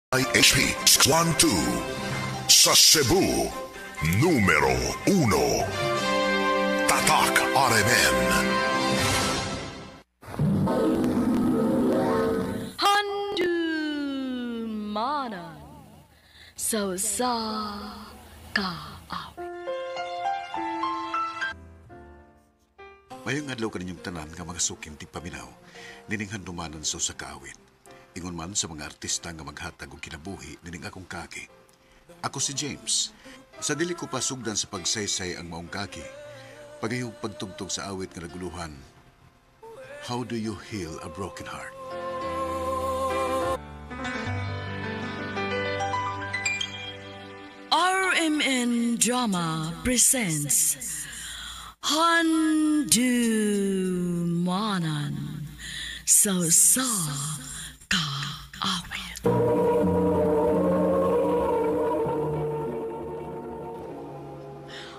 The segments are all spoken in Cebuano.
IHP 12 sa Cebu, numero 1. Tatak RMN. Handumanan sa usa ka awit. Mayong adlaw kaninyong tanan nga mga suking tigpaminaw, nining handumanan sa usa ka awit. Ingon man sa mga artista nga maghatag og kinabuhi nining akong kaki. Ako si James. Sa dili ko pasugdan sa pagsaysay ang maong kaki, pagayog pagtugtog sa awit nga naguluhan, How do you heal a broken heart? RMN Drama presents Handumanan sa usa ka awit.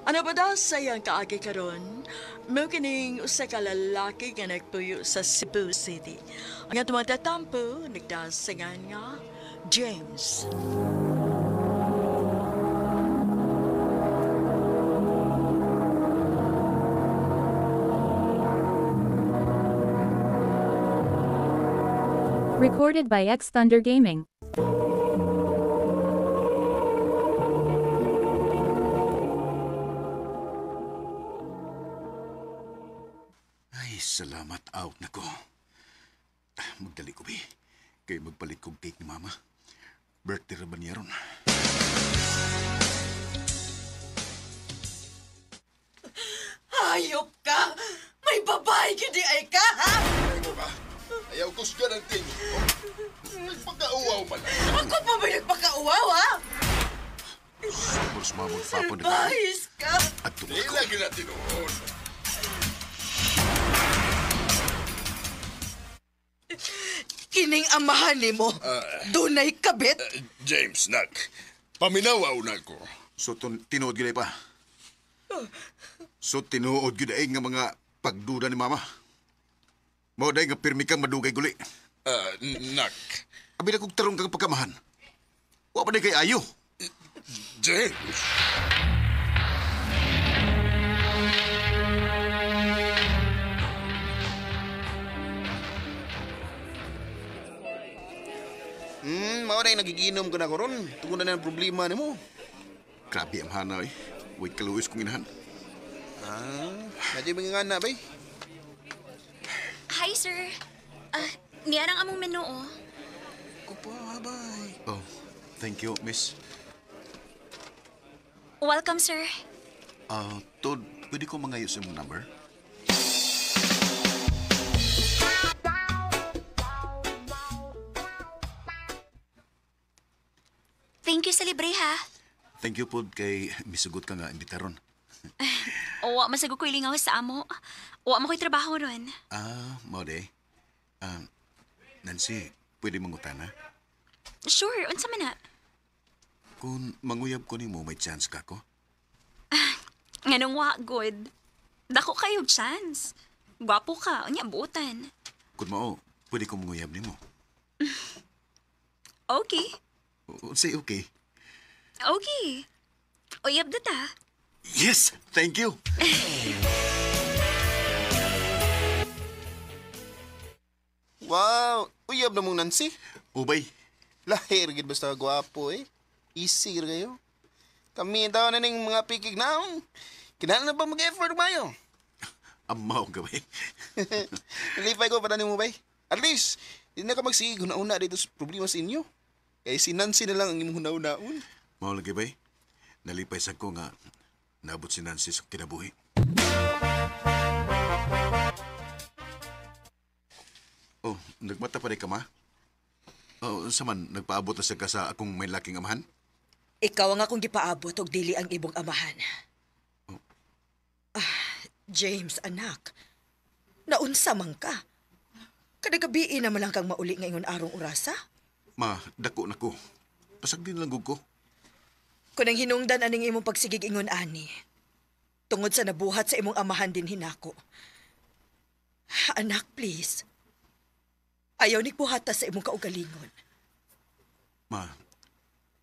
Ano ba daw sa iyang kaagi karon? Mao kining usa ka lalaki nga nagpuyo sa Cebu City. Ang atong tatampo nagdasingan nga James. Recorded by X Thunder Gaming. Ay, salamat out na ko. Magdali ko, bi. Kay magpalit kong cake ni Mama. Birthday ra ba niya ron? Hayop ka! May babae gindi ay ka, ha? Ano ba? Ayaw ko siya ng tingin ko. Nagpagkauwaw man. Ako pa ba nagpakauwaw, ha? Bols mama at papa na Salbahis ka! At Di tumako. lagi na tinuod. Kining amahan ni mo, dunay kabit. James, nak. Paminawaw na ko. So, tinuod gyud ay pa. So, tinuod gyud ay nga mga pagduda ni Mama. Mao day nga pirmi kang madugay guli. Nak. Abi na kong tarong kang pagkamahan. Wa pa day kay ayo. James. Mao na yung nagiginom ka na ko ron. Tungod na ng problema nimo. Grabe ang hana eh. Wait kaluis kong inahan. Nadyo mga nga na, bay. Hi, sir. Niya ang among menu, oh. Kupa, bay. Oh, thank you, miss. Welcome, sir. Tod, pwede ko mangayo sa imong number? Thank you sa libre, ha. Thank you pod kay misugot ka nga imbitaron. Owa, masago ko'y lingaw sa amo. Owa mo ko'y trabaho ron. Mao day. Nancy, pwede mangutana? Sure, unsa man na. Kung manguyab ko nimo, may chance ka ko? Nganong wa, good. Dako kayo chance. Gwapo ka, unya buutan. Kung mao, pwede ko manguyab nimo. Okay. Say okay. Okay. Uyab na ta. Yes! Thank you! Wow, uyab na mong Nancy. Ubay, Lahir gid basta gwapo eh. Easy ra kayo. Kami taon na ning mga pikig naong. Kinahanglan na ba mag-effort mayo? amaw ka bay. Nalipay ko para nimo bay. At least, di na ka magsigig huna-huna dito sa problema sa inyo. Kay si Nancy na lang ang imong huna-hunaon. Mao lagi bay. Nalipay sa ko nga naabot si Nancy sa kinabuhi. Oh, nagmata pa rin ka ma? Oh, sa man, nagpaabot na siya ka sa akong may laking amahan? Ikaw ang akong gipaabot og dili ang ibong amahan. James, anak. Naunsa man ka. Kada gabi naman lang kang mauli ngayon arong orasa. Ma, dako na ko. Pasag din lang gug ko. Kung ang hinungdan aning imong pagsigig ingon ani, tungod sa nabuhat sa imong amahan din hinako. Anak, please. Ayaw ni buhata sa imong kaugalingon. Ma,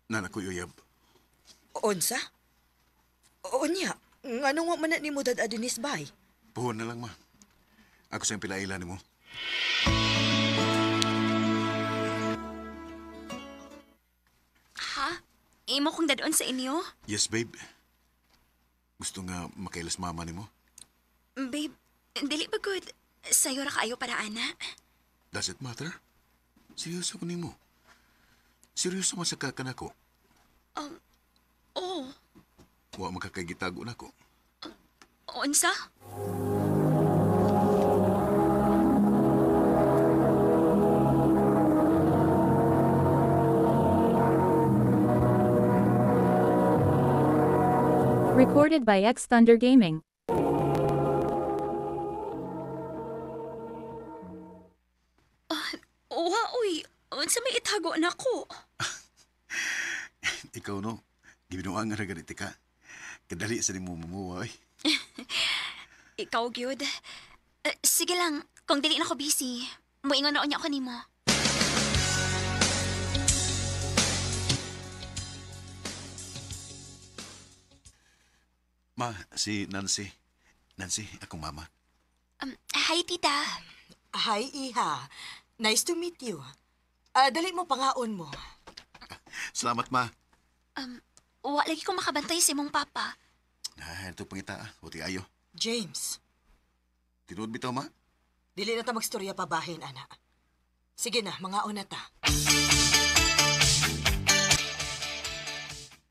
nana ko uyab. Unsa? Unya, nganong wa man na nimo dad adinis bay? Puhon na lang, ma. Ako siyang pilaila nimo. Ha? Imo kong dadon sa inyo? Yes, babe. Gusto nga makailas mama nimo? Babe, dili ba good? Sayo ra kaayo para ana. Does it matter? Seryoso ko nimo. Seryoso man sa kakanako. Oh, Wa makakagitago nako. unsa? Recorded by X Thunder Gaming. Wa, uy. Unsa may itago nako? Ikaw no, gibinuang ra ganiti ka. Kadali sa nimo mamuwa oy. Ikaw gyud. Sige lang, kung dili na ko busy, moingon na unya ko nimo. Ma, si Nancy. Nancy, akong mama. Hi, tita. Hi, iha. Nice to meet you. Dali mo pangaon mo. Salamat, ma. Wa lagi ko makabantay sa imong papa. Ah, ito pangita ah. Uti ayo. James, Tinuod bitaw, ma? dili na ta magstorya pa bahin, ana. Sige na, mangaon na ta.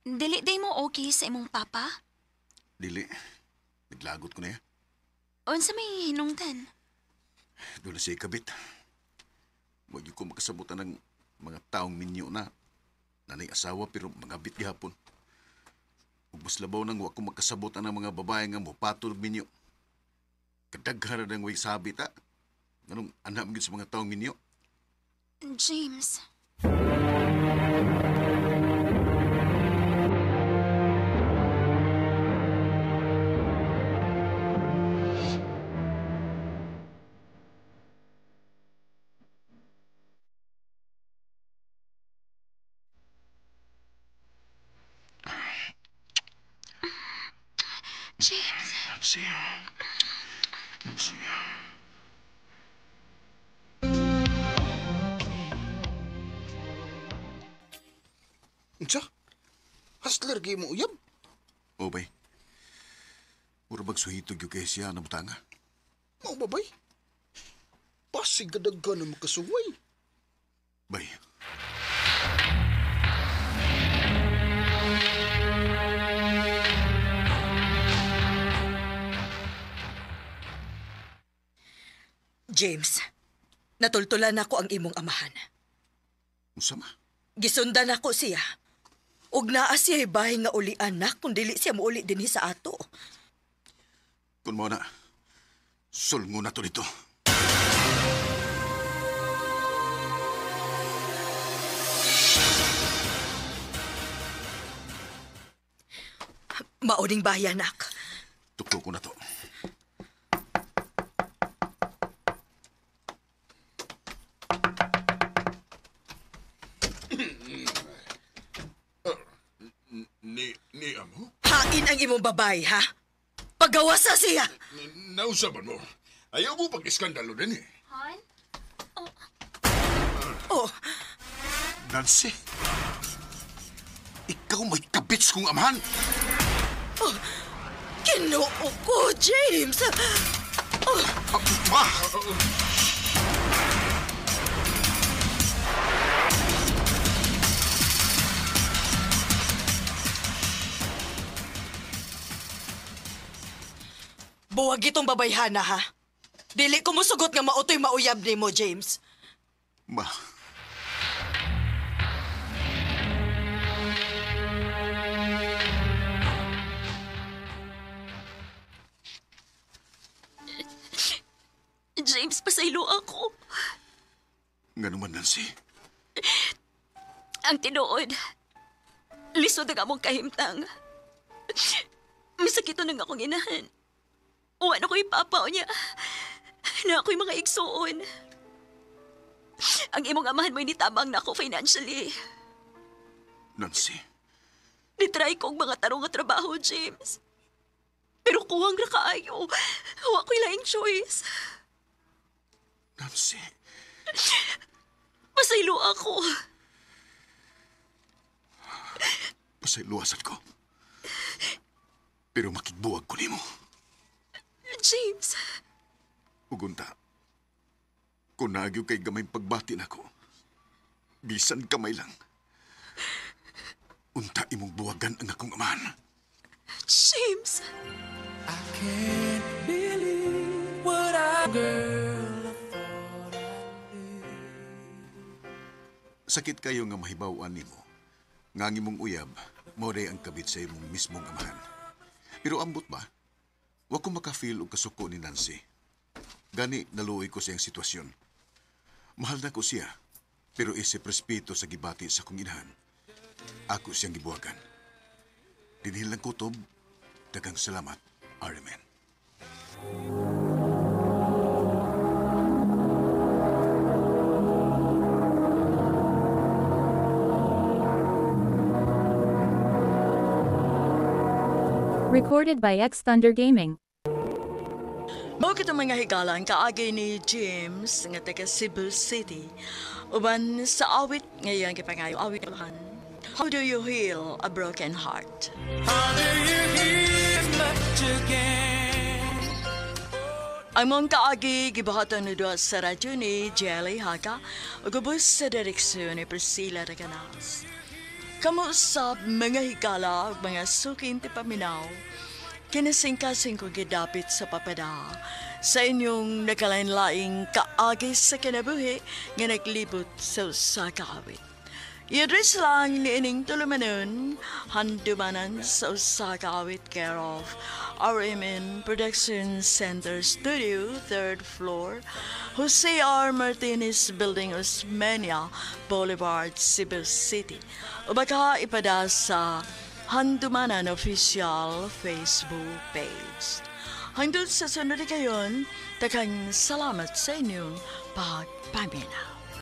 Dili day mo okay sa imong papa? Dili. Naglagot ko na ya. Unsa may hinungdan? Doon na siya ikabit. Huwag ko makasabutan ng mga taong minyo na. Nanay asawa pero mga bit gihapon. Ug mas labaw nang wa ko makasabutan ng mga babae nga mopatol og minyo. Kadaghara ng way sabi ta. Nganong anak gyud sa mga taong minyo. James. James. Nancy. Nancy. Unsa? Hustler gay mo uyab? O bay. Mura bag suhitog yung kay siya na butanga. Mao ba bay? Pasig kadaghan na makasuway. Bay. James, natultulan nako ang imong amahan. Unsa ma? Gisundan nako siya. Ug naa siya bahay nga uli anak kung dili siya muuli dinhi sa ato. Kung mo na, sulngo na to dito. Mauning bahay anak. Tukto ko na to. Ni amo? Hain ang imong babae, ha? Pagawasa siya! Nausaban mo. Ayaw mo pag-iskandalo din eh. Han? Oh, Nancy! Ikaw may kabits kong amahan! Ginoo ko, James! Ah, ma! Buwag itong babayhana, ha? Dili ko musugot nga mautoy mauyab nimo, James. Ma. James, pasaylo ako. Nga naman, Nancy. Ang tinuod. Lisod ang among kahimtang. Masakit na nga akong inahan. Uwan ako'y papa o niya. Na ako'y mga igsuon. Ang imong amahan mo'y nitabang na ako financially. Nancy. Nitry ko ang mga tarong nga trabaho, James. Pero kuwang ra kaayo. Wa ko'y laing choice. Nancy. Pasaylo ako. Pasayloasan ko. Pero makigbuwag ko nimo. James. Ugunta. Kung nagyo kay gamay pagbati nako. Bisan kamay lang. Unta imong buwagan ang akong amahan. James. Sakit kayo nga mahibaw-an nimo. Nga ang imong uyab, mao day ang kabit sa imong mismong amahan. Pero ambot ba? Wa ko maka-feel og kasuko ni Nancy. Gani naluoy ko sa iyang sitwasyon. Mahal na ko siya, pero isip respeto sa gibati sa akong inahan. Ako siyang gibuwagan. Dinhin lang kutob, daghang salamat, RMN. Recorded by X Thunder Gaming. Mao kitong mga higala ang kaagi ni James nga taga Cebu City. Uban sa awit ngayang gipangayo awit man. How do you heal a broken heart? Ang mong kaagi gibuhaton ni duha sa radyo ni Jelly Haga ug ubos sa direksyon ni Priscilla Reganas. Kamo usab mga higala ug mga suking tipaminaw, kinasingkasing ko gidapit sa papada sa inyong nakalain-laing kaagi sa kinabuhi nga naglibot sa usa ka awit. I-address lang ni ining tulumanon, handumanan sa usa ka awit care of RMN Production Center Studio, 3rd floor, Jose R. Martinez Building, Osmeña Boulevard, Cebu City. O baka ipada sa Handumanan Official Facebook page. Hangtod sa sunod kayon, takang salamat sa inyong pagpaminaw.